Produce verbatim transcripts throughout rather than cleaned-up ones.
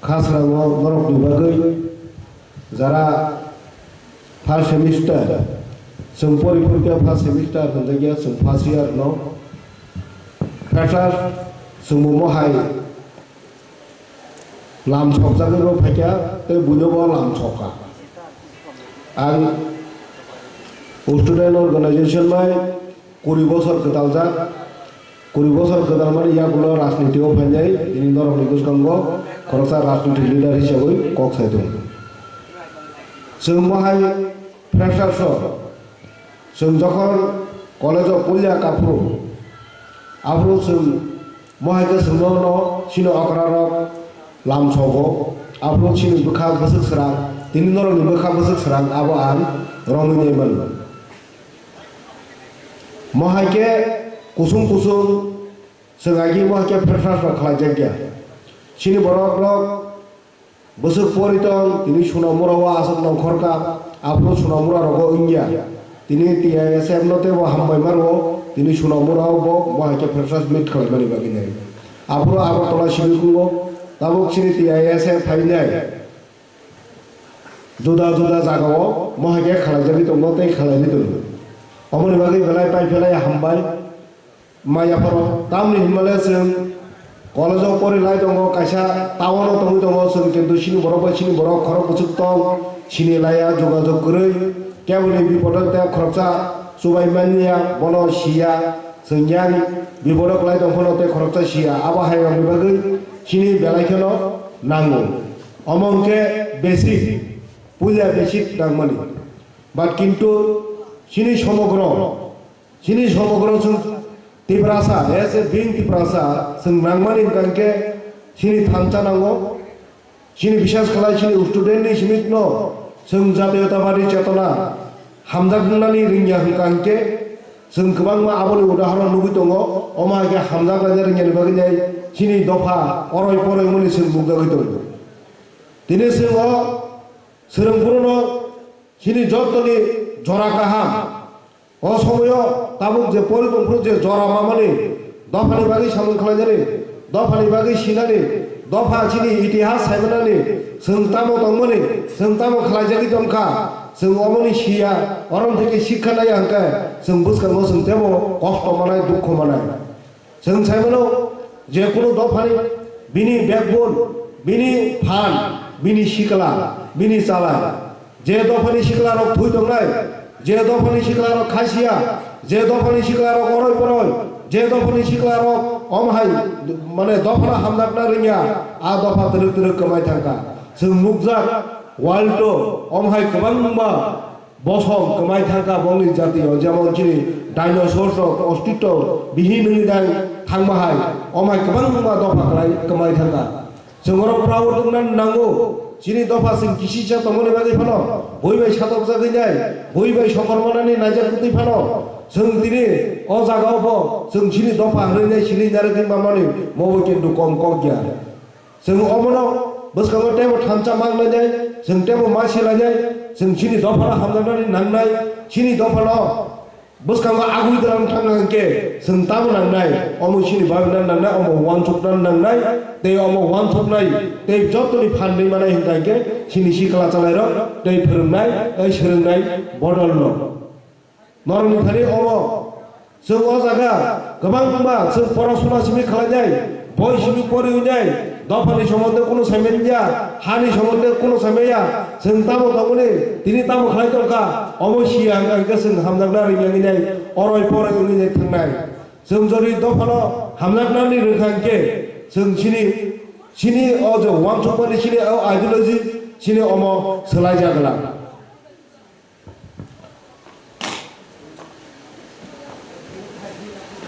Khasrango norokni bagwi jara first semester, chwng pori pori khe first semester hwnjakya, chwng first year no. Freshers chwngbo mohai lam sokjagwi bo phaikha, tei buino bo lam sokha. Ang student organization bai kuri bosor kwtaljak, kuri bosor kwtal mani yagulo rajniti o phainai, tini norokni bwskango khoroksa rajniti leader hisabwi kok sai tongo. Chwng mohai freshers o, chwng jokhon college o puilya kaphuru, aphuru chwng mohai khe chwngno no chini okra rok lam sogo, aphuru chini bwkha bwswk srang, tini norokni bwkha bwswk srang abo ang romwi nai mano. Mohai khe kusung kusung chwng agi mohai khe freshers rok khlaijakya. Chini borok rok bwswk pori tong, tini Sonamura o aswk nongkhorka, aphuru Sonamura rogo wngya. Tini T I S F no teibo hambai maro, tini Sonamura o bo mohai khe freshers meet khlaimani bagwi nai. Aphuru Agartala simi kungo, tabuk chini T I S F phainai. Juda juda jagao mohai khe khlaijagwi tongo tei khlaiwi tongo. Omoni bagwi belai pai phelai hambai. Maya phoro tamni hinmale chwng college o pori lai tongo, kaisa town o tongwi tongo chwng, kintu chini borok bai chini borok khorok bwswk tong, sini laiya, jogajog kwrwi, keboni bipodo tei khoroksa chubai manya, bono siya, chwng yang bipodo kwlai tong phano tei khoroksa siya, abo hai rokni bagwi chini belai kheno nango. Omo hwnkhe basic, puila basic nangmani. But kintu chini somogro, chini somogro chwng Tiprasa, as a being Tiprasa, chwng nangmani hwnkha hwnkhe chini thansa nango. Chini bisas khlai chini student ni simi no chwng jatiyotabadi chetona hamjak wngnani rwngya hwnkha hwnkhe chwng kwbangma aboni udahoron nugwi tongo. Omo hai khe hamjak laina rwngya ni bagwi nai chini dopha oroi poroi wngmani chwng nukjagwi tongo. Tini chwng o swrwngphuru no chini jottoni jora kaham. O somoyo tabuk je pori tongphuru je jora mamani, dophani bagwi samung khlainani, dophani bagwi sinani, dopha chini itihas saimanani, chwng tamo tongmani, chwng tamo khlaijagwi tongkha, chwng omoni siya, orom theke sikha naiya hwnkhe, chwng bwskango chwng tebo kosto manai, dukho manai. Chwng sai mano, je kunu dophani bini backbone, bini phan, bini sikla, bini chalai. Je dophani sikla rok thwi tongnai, je dophani sikla rok khasiya, je dophani sikla rok oroi poroi, je dophani sikla rok omhai, mane, dophano hamjakna rwngya, a dopha twrwk twrwk kwmai thangkha. Chwng nukjak, world o omhai kwbangma bosom kwmai thangkha bongni jatio, jemon chini dinosaur rok ostitto bihin wngwi dang thangma hai, omhai kwbangma dopha kwlai kwmai thangkha. Chwng oro proud wngna nango, chini dopha chwng kisisa tongmani bagwi phano bui bai satokjagwi nai, bui bai sokor manani naijak kwtwi phano chwng tini o jaga o bo chwng chini dopha hwnwi nai sini narwgwi mamani mobo kintu kom kok ya. Chwng omono bwskango teibo thansa mang lainai, chwng teibo ma se lainai, chwng chini dophano hamjaknani nangnai, chini dophano bwskango agui dwlang thangna hwnkhe chwng tamo nangnai, omo chini babina nangnai, omo uansukna nangnai, tei omo uansuknai, tei jotoni phan ri manai hwnkha hwnkhe chini sikla chalairok tei phwrwngnai, tei swrwngnai bodolno. Norokni thani omo chwng o jaga kwbangma chwng porasona simi khlainai, boi simi poriwnai, dophani somonde kunu saimanya, hani somonde kunu saimanya, chwng tamo tongmani, tini tamo khlai tongkha, omo siya hwnkha hwnkhe chwng hamjakna ringya wngwi nai, oroi poroi wngwi nai thangnai. Chwng jodi dophano hamjaknani rwngkha hwnkhe chwng chini, chini o je uansukmani chini o ideology chini omo swlaijak glak.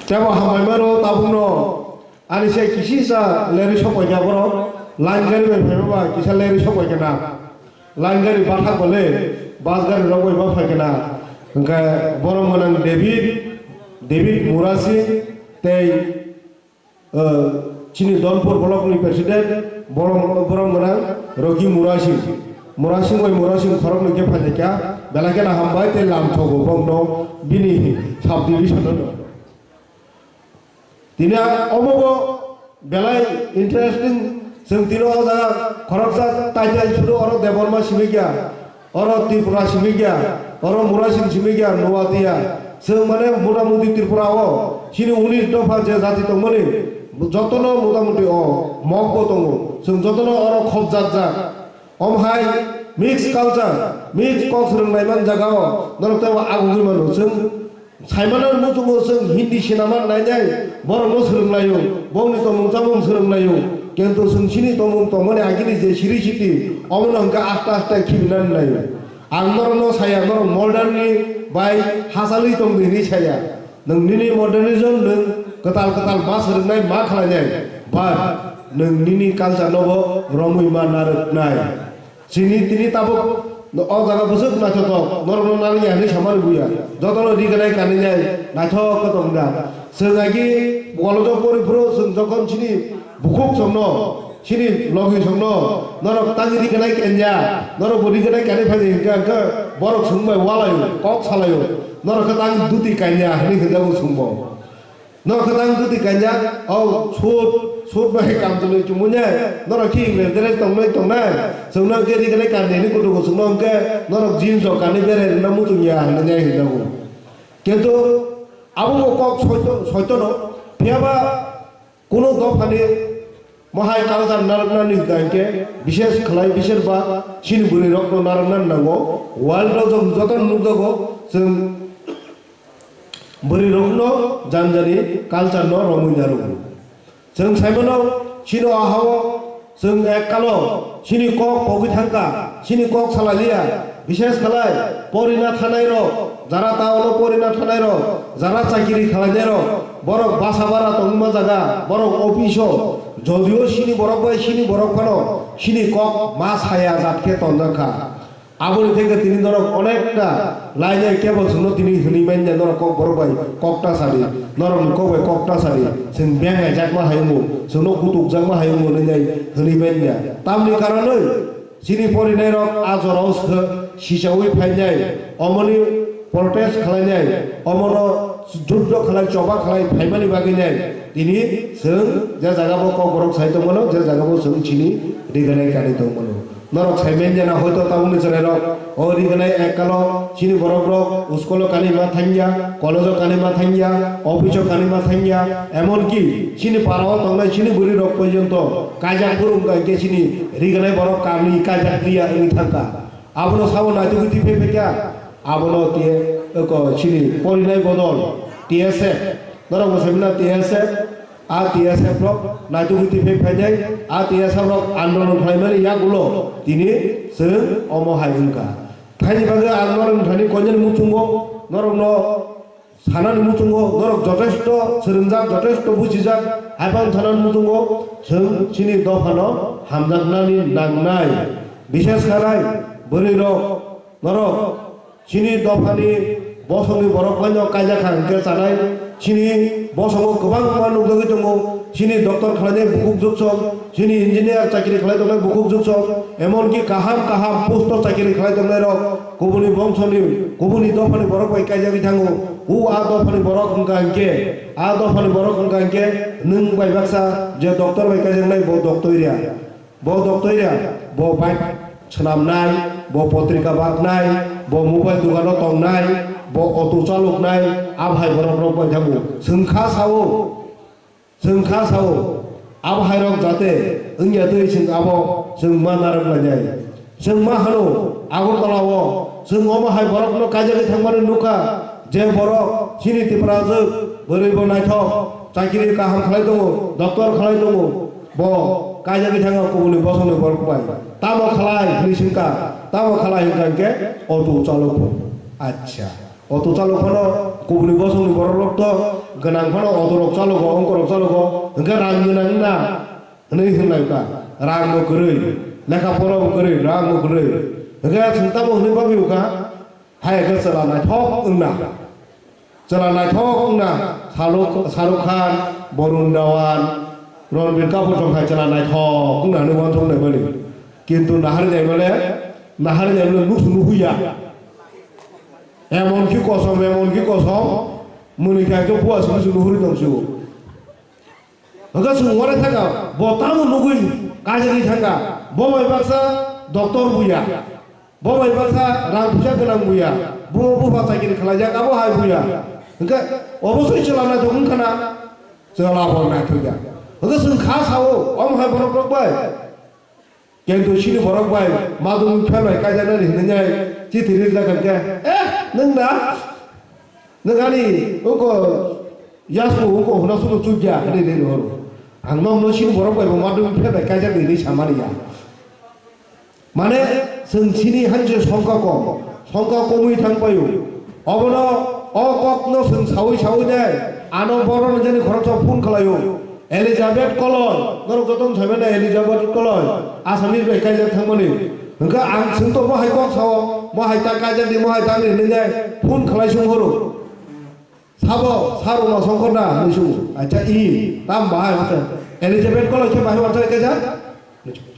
Tebo hambai mano tabukno ani se kisisa leri sokoi kha borok line gari bai phaiba ba kisa leri sokoi kha na line gari bathak bole bus gari rok bai ba phai kha na hwnkhe borok mwnang David, David Murasing tei O, chini Donpur block ni president, borok, borok mwnang Rocky Murasing. Murasing bai Murasing khoroknwi khe phaikha, belai kheno hambai tei lamsogo bokno bini subdivision no. Tini omobo belai interesting Chwng tini o jaga khoroksa title suru oro Debbarma simi kya, oro Tripura simi kya, oro Murasing simi kya, Nuatia. Chwng mane motamuti Tripura o chini unis dopha je jati tongmani jotono motamuti o mokbo tongo. Chwng jotono oro khobjakjak. Omo hai mix culture, mix kok swrwng naiman jaga o norok teibo agugwi mano. Chwng Saimano muchungo chwng Hindi sinama nainai, borokno swrwnglaio, bongni tongmung chamung swrwnglaio. Kintu chwng chini tongmung tongmani agini je siri siti, omono hwnkhe aste aste khibinani naio. Ang norokno saya, norok modern ni bai hachalwi tongdi hinwi saya. Nwng nini modernism nwng kwtal kwtal ma swrwngnai, ma khlainai, but nwng nini culture nobo romwi ma narwknai. Chini tini tabuk o jaga bwswk naithotok, norokno narwkya hinwi samani buya. Jotono riganai kaninai naithok khe tongda. Chwng agi college-o pori phuru chwng jokhon chini bukhuk chwngno, chini logi chwngno, norok tang riganai kanya, norok bo riganai kanwi phai hwnkhe, hwnkhe borok chwng bai walaio, kok salaio, norok khe tang duti kanya hinwi hwnjago chwngbo. Norok khe tang duti kanya, o suit, suit bai kam chwlwi chumui ne, norok khe English dress tongnai tongnai, chwngno hwnkhe riganai kanya hinwi kutugo chwngno hwnkhe, norok jeans rok kanwi berai rwna muchung ya hinwi hwnjago. Kintu abo bo kok soito, soitono, phiyaba kunu dophani mohai culture narwknani hwnkha hinkhe, bishes khlai, bishes ba chini bwrwi rokno narwknani nango. World o jotoni nukjago, chwng bwrwi rokno jani jani culture no romwi narwgo. Chwng saimano chini o ha-o chwng ekkalo chini kok pogwi thangkha, chini kok salaliya, bishes khlai porina thanai rok, jara town o porina thanai rok, jara chakiri khlainai rok, borok basa bara tongma jaga, borok office o, jodio chini borok bai chini borok phano chini kok ma saya jat khe tonjakha. Aboni theke tini norok onekta lainai kebo chwngno tini hwnwi manya norok kok borok bai kokta sadi, norokni kok bai kokta sadi, chwng beng naijakma hai wngo, chwngno kutukjakma hai wngo hwnwi nai hwnwi manya. Tamni karonwi chini porinairok a jorao sw-, sichaui phainai, omoni protest khlainai, omono juddo khlai choba khlai phaimani bagwinai tini chwng je jagabo kokborok sai tongmano, je jagabo chwng chini riganai kanwi tongmano. Norok sai manya na hoito tabukni chwrairok o riganai ekkalo chini borokrok school-o kanwi ma thangya, college-o kanwi ma thangya, office-o kanwi ma thangya, emonki chini para-o tongnai chini bwrwirok porjonto kaijak phuru wngkha hinkhe chini riganai borok kanwi kaijak liya wngwi thangkha. Abono sabo naitugwi twi phai phaikha, abono tiye eko chini porinai bodol T S F, norok bo saimano T S F, a T S F rok naitugwi twi phai phainai, a T S F rok andolon khlaimani yagulo tini chwng omo hai wngkha. Thaini bagwi ang norokni thani koinani muchungo norokno sanani muchungo norok jotesto swrwngjak, jotesto bujijak, haiphano sanani muchungo chwng chini dophano hamjaknani nangnai. Bishes khalai bwrwirok norok chini dophani bosongni borok phano kaijak kha hwnkhe chanai. Chini bosongo kwbangma nukjagwi tongo, chini doctor khlainai bukhuk juksom, chini engineer chakri khlai tongnai bukhuk juksom, emonki kaham kaham post-o chakri khlai tongnairok kubuni bongsoni, kubuni dophani borok bai kaijagwi thango. O a dophani borok wngkha hinkhe, a dophani borok wngkha hinkhe nwng bai baksa je doctor bai kaijaknai bo doctor ya. Bo doctor ya, bo bike swnamnai, bo potrika baknai, bo mobile dogano tongnai, bo auto chaloknai, a bhai borok rok bai thango. Chwng kha sao, chwng kha sao, a bhai rok jate wngya twi chwng abo chwng ma narwk lainai. Chwng ma hano Agartala o chwng omo hai borokno kaijagwi thangmani nukha, je borok chini Tiprajwk bwrwi bo naithok, chakiri kaham khlai tongo, doctor khlai tongo, bo kaijagwi thangkha kubuni bosongni borok bai. Tamo khlai hwnwi swngkha, tamo khlai hwnkha hinkhe auto chalok phano. Acha, auto chalok phano kubuni bosongni borok rok to gwnang phano auto rok chalogo, ongko rok chalogo, hwnkhe rang gwnang na hwnwi hwnlai kha, rang bo kwrwi, lekha pora bo kwrwi, rang bo kwrwi. Hwnkhe chwng tamo hwnwi bagwi kha, hai khe chwla naithok wngna. Chwla naithok wngna, Shahrukh, Shahrukh Khan, Varun Dhawan, Ranbir Kapoor tong hai chwla naithok wngna hwnwi uansuk nai mani. Kintu nahar nai male, nahar nai male nusu nuhuya. Emon ki kosom, emon ki kosom, muni kha khe bua simi simi nuhuri tong sio. Hwnkhe chwng uarai thangkha, bo tamo nugwi Kajagwi thangkha, bo bai baksa doctor buya, bo bai baksa rang puisa gwnang buya, bumo bupha chakiri khlaijak abo hai buya. Hwnkhe obosoi chwla naithok wngkhana, chwla bo naithokya. Hwnkhe chwng kha sao, omo hai borok rok bai. Kintu chini borok bai madung phelai kaijaknani hinwi nai chithi rijak hwnkhe, "Eh, nwng da? Nwng ani oko yasku oko hwnwi suno chukya," hinwi ri horo. Ang nokno chini borok bai bo madung phelai kaijaknani hinwi samani ya. Mane, chwng chini hanse songkha kom, songkha komwi thang paio. Obono o kokno chwng saui saui nai, ano borokno jani khoroksa phone khlaio. Elizabeth Koloi, norok jotono saimano Elizabeth Koloi, Assamese bai kaijak thangmani. Hwnkhe ang chwng to mohai kok sao, mohai ta kaijak di, mohai ta ni hinwi nai phone khlai sung horo. Sabo, sar Uma Songkor da hinwi sung. Acha i, tam bahai hwnkhe. Elizabeth Koloi khe bahai wansai kaijak?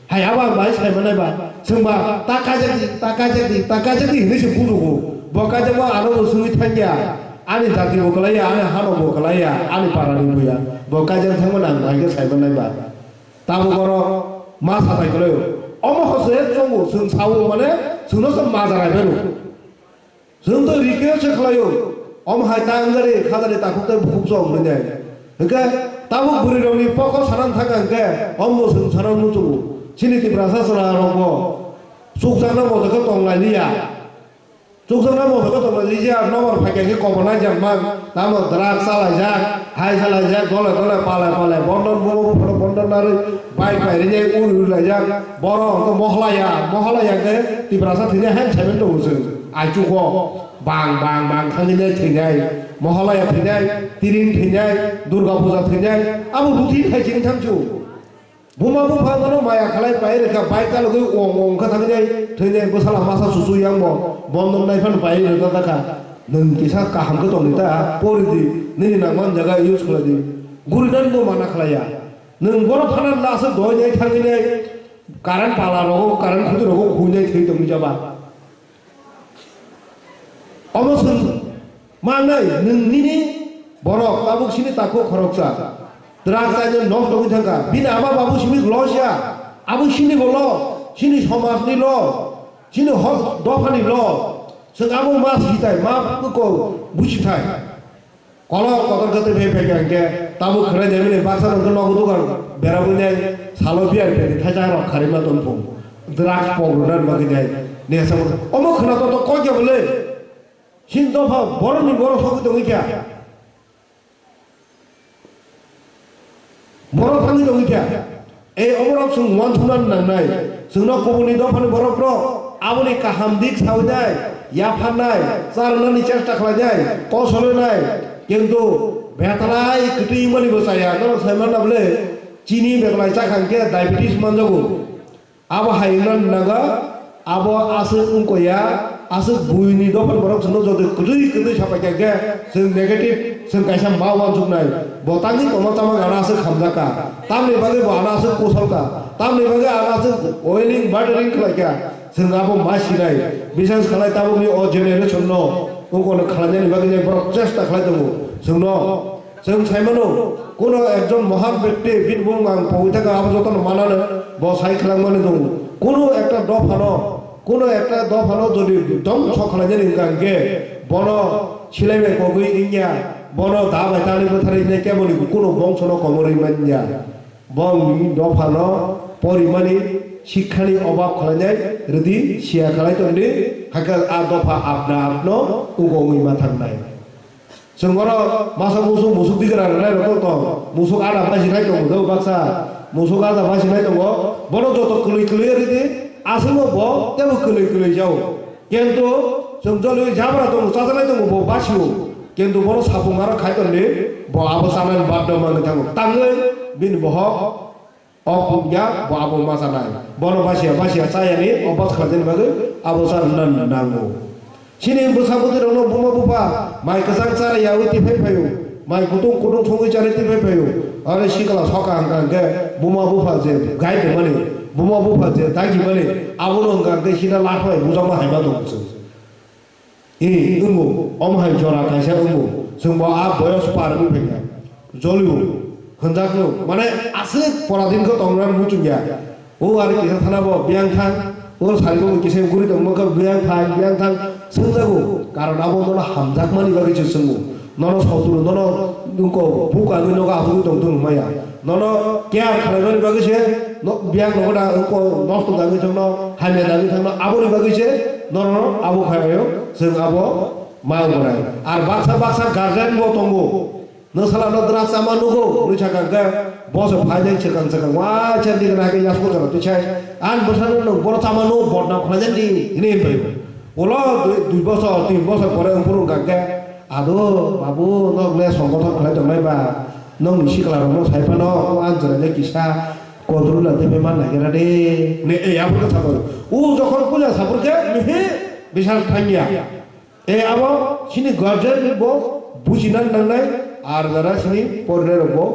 Hai abo ang bai sai manai ba, chwng ba ta kaijak di, ta kaijak di, ta kaijak di hinwi se bujugo. Bo kaijak ba ano bo sungwi thangya, ani jati bo kwlaiya, ani hano bo kwlaiya, ani para ni buya. Bo kaijak thangmani ang bai khe sai manai ba. Tabuk oro ma satai kwlaio. Omo hose chongo chwng sao mane chwngno se ma jarai beno. Chwng to rikhe se khlaio, omo hai ta wngjari khajari takhuk tei bukhuk chong hwnwi nai. Hwnkhe tabuk bwrwirokni pokol sanang thangkha hwnkhe omo chwng sanang muchungo. Chini Tiprasa chwlarokbo chukjakna moto khe tong lai liya. Chukjakna moto khe tong lai liya, nokbar phaikha khe kobor nai jakmang, tamo drug chalaijak, hai chalaijak, dole dole pale pale bondon bumo buphano bondon narwi bike bai rinai uri uri laijak. Borok hwnkhe mohlaya, mohlaya khe Tiprasa thwinai hai saiman tongo chwng. Aichugo bang bang bang thangwi nai thwinai, Mohalaya thwinai, Tiring thwinai, Durga Puja thwinai, abo ruti khai chini thamchu. Buma bupha no maya khalai pai rwkha, bai kalugwi ong ong kha thangwi nai thwinai, bwsala masa susu yang bo bondon nai phano pai rwkha kha. Nwng kisa kaham khe tongdi ta, pori di, nini nangman jaga use khlai di. Guri nan bo mana khlai ya. Nwng bono phana last doi nai thangwi nai current pala rogo, current khudi rogo khui nai thwi tongwi jaba. Omo chwng mangnai, nwng nini borok tabuk sini takhuk khoroksa. Twrak chaino nok tongwi thangkha. Bini ama babu simi loss ya. Abo sini bo loss, sini somajni loss, sini hok dophani loss. Chwng abo ma sitai, ma ko bujitai. Kolok kotor khe tei phai phai kha hwnkhe tabuk khwnai de bini baksa nokhe nogo dogan berabwi nai salo beer peti thaisa rok kharima tong phung. Drugs pok rwna bagwi nai nesa omo khwna to to kok ya bole. Sin dopha borok ni borok sogwi tongwi kha. Borok thangwi tongwi kha. Ei oborok chwng uansukna nangnai. Chwngno kubuni dophani borokrok aboni kaham dik sawi nai, yapharnai, charwnani chesta khlainai, kosonwi nai. Kintu bethalai kwtwi wngmani bo chaya. Norok sai manna bole chini bethalai chakha hwnkhe diabetes manjago. Abo hai wngna nango. Abo aswk wngkha ya, aswk buini dophani borok chwngno joto kwtwi kwtwi sapai kha khe chwng negative, chwng kaisa ma uansuknai. Bo tangwi tongma tama gana aswk hamjak kha. Tamni bagwi bo ano aswk kusol kha. Tamni bagwi ano aswk wailing, murdering khlai kha. Chwng abo ma sinai. Biswas khlai tabukni o generation no wngkha no khlainani bagwi borok chesta khlai tongo. Chwngno Chwng sai mano, kuno ekjon mohan bekti, bini bumung ang pogwi thangkha, abo jotono manano, bo sai khlangmani tongo. Kuno ekta dophano, kuno ekta dophano jodi dongso khlainani hwnkha hwnkhe, bono silai bai kogwi wngya, bono da bai tani bwtharwi hwnwi keboni kuno bongsono komorwi manya. Bongni dophano porimani sikhani obab khlainai rwdi, siya khlai tongdi, hakhe a dopha apna apno ugongwi ma thangnai. Chwng oro masa musuk, musuk digra rwnai rok tong, musuk ada basi nai tongo do baksa, musuk ada basi nai tongo, bono joto kwlwi kwlwi ridi, aswkno bo tebo kwlwi kwlwi jao. Kintu chwng jolwi jabra tongo, chajaknai tongo, bo basio, kintu bono sapung aro khai tongdi, bo abo chanani baddo manwi thango, tangwi bini bohok. O pukya bo abo ma chanai. Bono basiya basiya chayani o bwskha jani bagwi abo cha rwna nango. Chini bwsa bwtwi rokno buma bupha mai kwchang chara yaui tiphai phaio. Mai kutung kutung songwi chari tiphai phaio. Aro sikla soka hwnkha hwnkhe buma bupha je gai tongmani, buma bupha je dagi mani, abono hwnkha hwnkhe sida lakhwlai bujakma haima tongo chwng. I, wngo, omo hai jora kaisa wngo, chwng bo a boyos par wngwi phaikha, jolio, hwnjakno, mane aswk poradin khe tongnani muchungya, O ar kisa thana bo biyang thang, o sari bo kisa guri tong mokha biyang phai, biyang thang, sengjago. Karon abo nono hamjakmani bagwi se swngo. Nono soturu, nono nungko buka ni nogo ahugwi tong thung maya. Nono care khlaimani bagwi se, no, biyang nogo da, nungko nosto dagwi thangno, hamya dagwi thangno, aboni bagwi se, nono abo khaio, chwng abo ma wngnai. Ar baksa baksa guardian bo tongo. Nwng sala no dwrak chama nugo, hwnwi sakha hwnkhe, bo se phai nai swkang swkang, waisa nini gana khe yasku jora twi sai, ang bwsano nwng bono chama nugo, bodnam khlai jani, hwnwi hwnwi. Ulo dui, dui bosor, tin bosor pore wngphuru wngkha khe, ado, babu, nok le songgothon khlai tongnai ba, nokni sikla rokno sai phano, o ang jora khe kisa control la tei man nagira de, hwnwi ei aphuru khe sabai. O jokhon puila saphuru khe, mihi, bisal thangya. E abo chini guardian bo bujina nangnai, ar jara chini porinai rok bo